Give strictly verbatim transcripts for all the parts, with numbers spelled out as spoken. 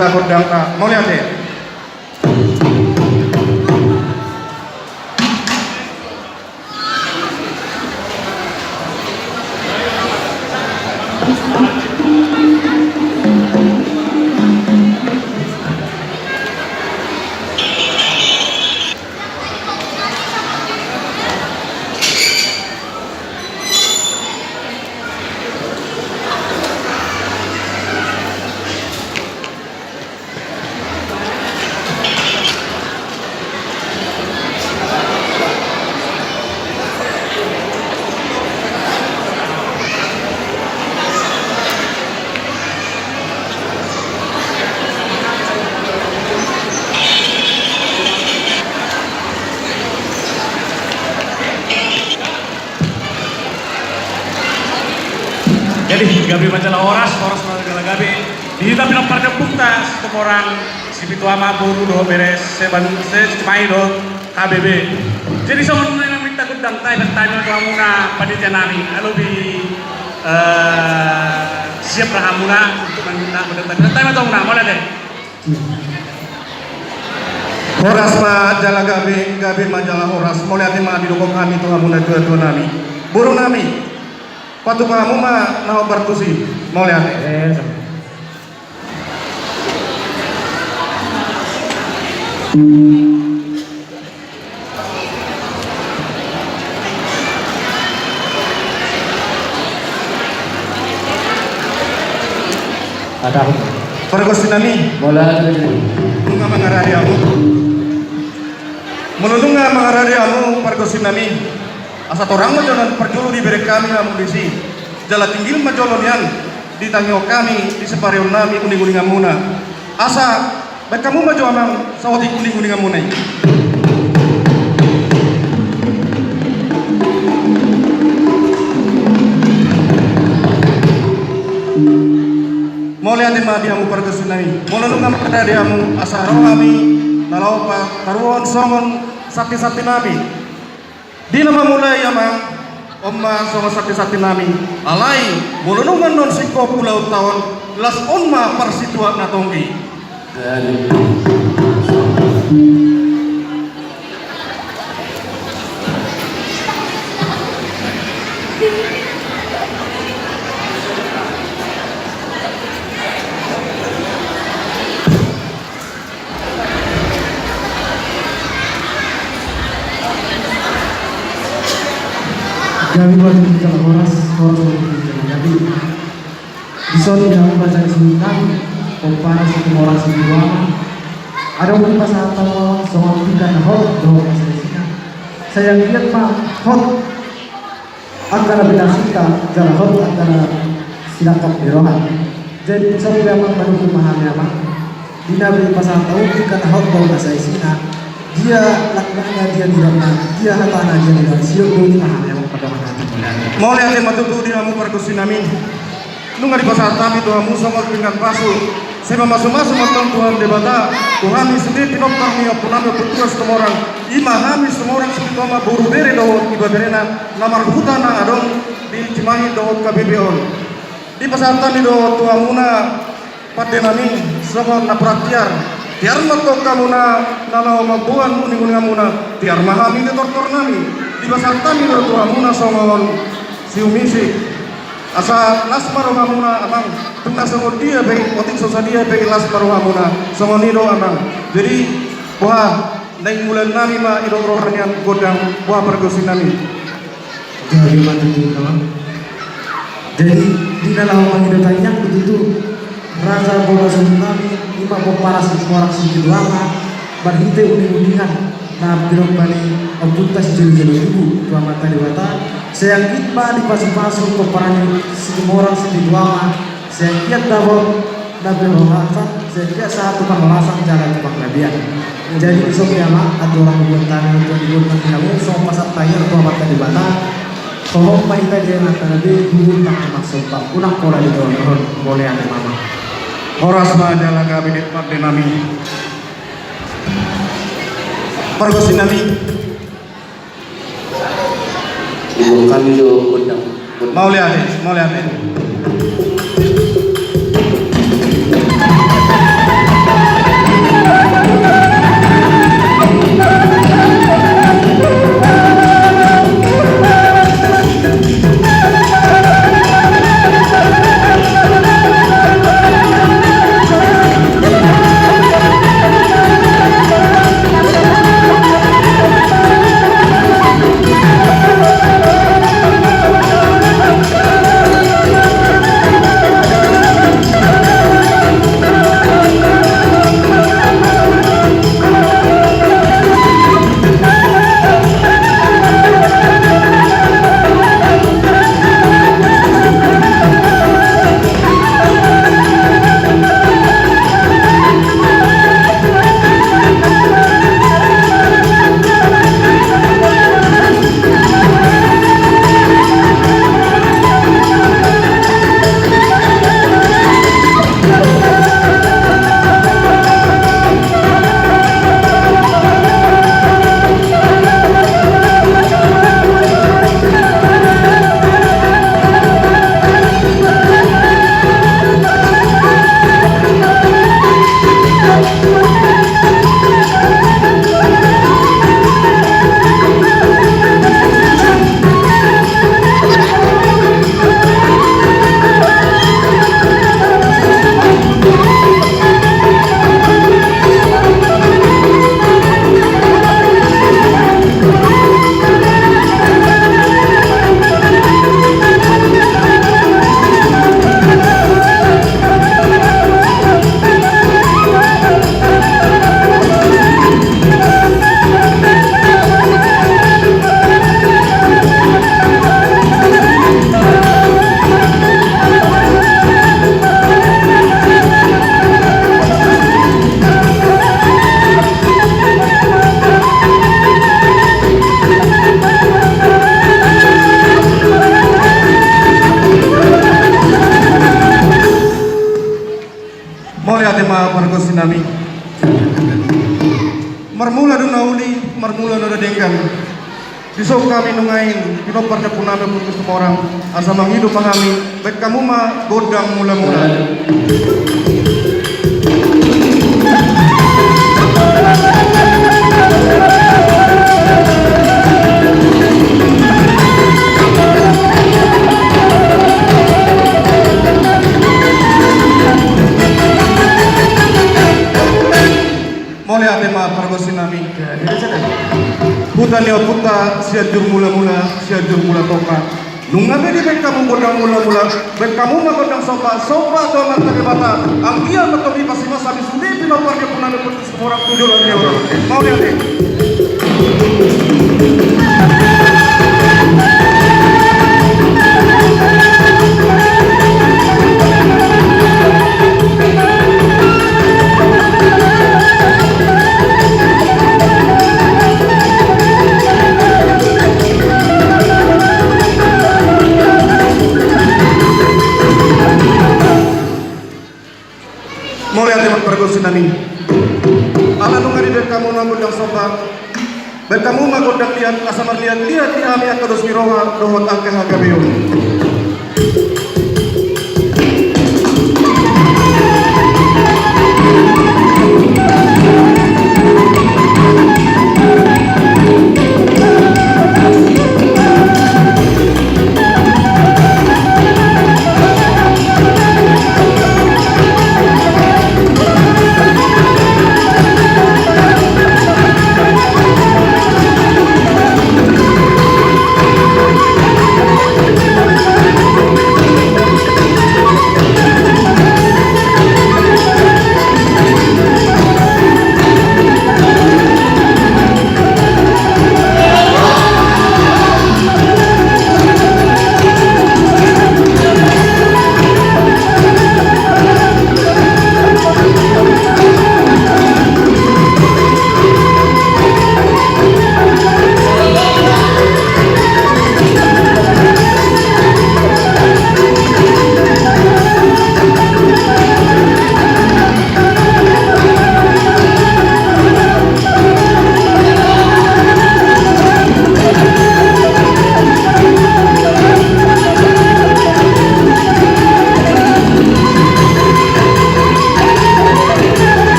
Gondang, ah, mauliate. Jadi, gabe ma jala horas, horas ma jala gabe. Di hita pinompar Ompunta Situmorang, Sipitu Ama, boru dohot bere, seban, se-, Cimahi dohot H B B. Jadi songon na minta gondang, tahe ma tu hamuna panitia nami. Alo bi, eh, siap ra hamuna untuk meminta gondang, tahe ma tu hamuna, mauliate. Horas ma jala gabe, gabe ma jala horas. Mauliate ma didok hami tu hamuna tuatua nami, boru nami. Patupa hamu ma na hombar tusi. Mauliate. Eh, sama. Ada. Pargonsi nami. Molo nunga mangarade hamu. Molo nunga mangarade hamu pargonsi nami. Asa torang ma jolo parjolo di bere hami hamu disi. Jala tinggil ma jolo nian. Ditangihon hami, di sipareon nami uninguninganmuna. Asa baen hamu ma jo amang saotik uninguninganmuna i. Mauliate ma di hamu pargonsi nami. Molo nunga mangarade hamu asa ro hami na laho pataruhon songon santisanti nami. Di na mamulai amang, on ma songon santisanti nami. Alai molo nunga annon singkop ulaonta on, las on ma parsituak na tonggi. Gabe ma tutu jala horas, horas ma tutu jala gabe. Dison di hamu pasangan suhut nami, pomparan Situmorang Sipitu Ama. Adong dipasahat hamu songon tingki na hot dohot na saisina. Sai anggiat ma hot angka na pinasinta, jala hot angka na sinangkap ni roha. Jadi, dison pe amang, manungkun ma hami amang. Di na dipasahat hamu tingki na hot dohot na saisina. Dia langkatna, dia nidokna, dia hatana, dia nidokna. Sidok do i ma hami amang, pandok hami. Mauliate ma tutu di hamu pargonsi nami. Nunga dipasahat hami tu hamu songon pinggan pasu. Sai mamasumasu ma antong Tuhan Debata tu hami sude pinompar ni ompu nami Ompu Tua Situmorang. I ma hami Situmorang Sipitu Ama, boru, bere dohot ibeberena na marhuta na adong di Cimahi dohot H B B on. Dipasahat hami do tu hamuna pande nami songon napuran tiar. Tiar ma antong hamuna na laho mamboan uninguninganmuna. Tiar ma hami di tortor nami. Dipasahat hami do tu hamuna songon siumisik. Asa las ma rohamuna amang, tung na songon dia pe i, otik so sadia pe i, las ma rohamuna. Songon i do amang. Jadi boha, naeng mulaon nami ma i do roha nian gondang, boha pargonsi nami. Jadi ma tutu amang. Jadi di na laho mangido tangiang do tutu. Raja boru suhut nami, i ma pomparan Situmorang Sipitu Ama, marhite uninguningan na pinompar ni ompunta sijolojolo tubu tu Amanta Debata. Sai anggiat ma dipasupasu pomparan ni Situmorang Sipitu Ama, sai anggiat dapot na pinahorasan, sai anggiat sahat tu parhorasan jala tu panggabean. Jadi dison pe amang, aturan ni gondang, aturan ni gondang di hamu, songon pasahat tangiang tu Amanta Debata. Hohom ma hita di angka na be, huhut tangkas marsomba. Unang pola di tongtong, mauliate ma amang. Horas ma jala gabe di pande nami. Pargonsi nami. Ibu kami do gondang. Mauliate, mauliate. Ate ma pargonsi nami. Marmula do na uli, marmula do na denggan. Dison hami nuaeng, pinompar ni ompunami Ompu Situmorang, asa mangido ma hami, baen hamu ma gondang mula-mula. Mauliate ma pargonsi nami. Huta ni ompunta Sianjur Mula-mula, Sianjur Mula Tonga. Nunga be dibaen hamu gondang mula-mula, baen hamu ma gondang somba, somba tu Amanta Debata. Anggiat ma tong dipasima hami sude pinompar ni ompunami Ompu Situmorang tu joloan ni ari on. Mauliate. Mauliate ma pargonsi nami. Ala nunga dibaen hamu na gondang somba, baen hamu ma gondang liat, asa marliat-liat di hami angka dos ni roha dohot angka hagabeon.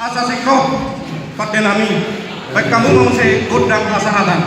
Asa singkop, pande nami, baen hamu ma muse gondang hasahatan.